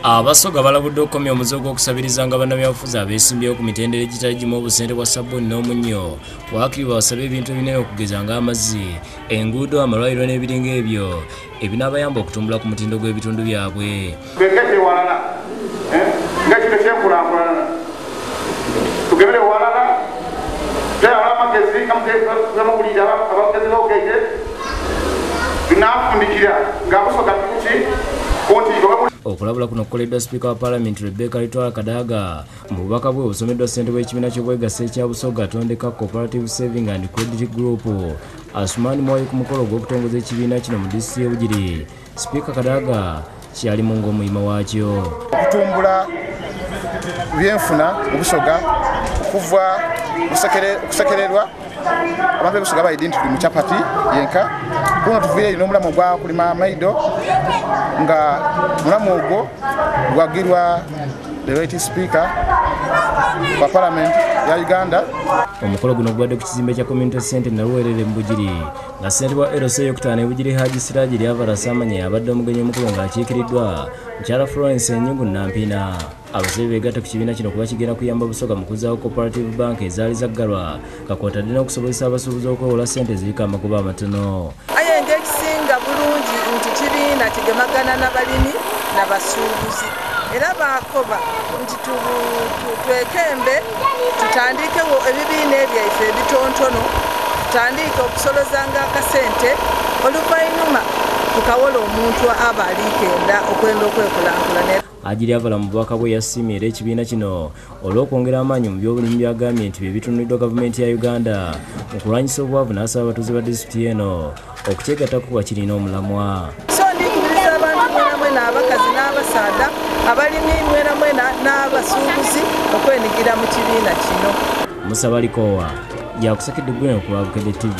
Abasoga balabudde okukomya omuze ogw'okusabirizanga bannabyabufuzi abeesimbyewo ku mitendera egitali gimu obusente bwa sabbuuni n'omunnyo waakiri babasabe ebintu ebinene okugeza ng'amazzi, enguudo, amalwaliro n'ebiringa ebyo ebinaabayamba okutumbula ku mutindo gw'ebitundu byabwe. Twegete walala nga kino kyenkulaakulana tugemere walala teyawala amagezi gamuwulira abagezi boogedde tunafundikira ng'abusoga tuki kunti. Okulabula kuno kukoleddwa sipiika wa Paalamenti Rebecca Alitwala Kadaga mu bubaka bwe obusomeddwa ssentebe w'ekibiina ky'obwegassi ekya Busoga Tondeka Cooperative Saving and Credit Group Asuman Mwoyo ku mukolo ogw'okutongoza ekibiina kino mu disitulikiti y'e Bugiri. Sipiika Kadaga kyalimu ng'omuyima waakyo. Okutumbula byenfuna mu Busoga okuva okusekererwa abantu b'Ebusoga bayidi nti tuli mu chapati yenka kuno tuviire eri n'omulamu ogwa kulima amaido nga mulamu ogwo gwagirwa the right speaker wa parliament ya Uganda. Omukolo guno gubadde ku kizimbe kya Community Center Naluweerere mu Bugiri nga ssentebe wa LC eyokutaano e Bugiri Haji Siraji Lyavara Samanya abadde omugenyi omukulu ng'akiikiriddwa mukyala Florence Enyungu Nampina. Abasibe beegatta ku kibiina kino kuba kigenda kuyamba Busoga mu kuzzaawo cooperative bank ezaali zaggalwa kakwatadde n'okusobozesa abasuubuzi okwewola ssente eziriko amagoba amatono. Aye ng'ekisinga bulungi nti kibiina kigemagana n'abalimi n'abasuubuzi era baakoba nti twekembe tutandikewo ebibiina ebyaife ebitontono tutandike okusolozanga akasente oluvannyuma tukawola omuntu aba alikenda okwenda okwekulaakulana. Ajiri Avala mu bubaka bwe yasiimye era ekibiina kino olw'okwongera amaanyi mu byobulimi byagambye nti bye bitunuliddwa gavumenti ya Uganda mu kulwanyisa obwavu n'asaba abatuuze ba disitulikiti eno okukyegattako kuba kirina omulamwa. So ndikubiriza abantu mwena mwena abakazi n'abasaadha abalimi mwena mwena n'abasuubuzi okwenyigira mu kibiina kino. Musa Balikowa yakusakedde Gweno ku Bukedde TV.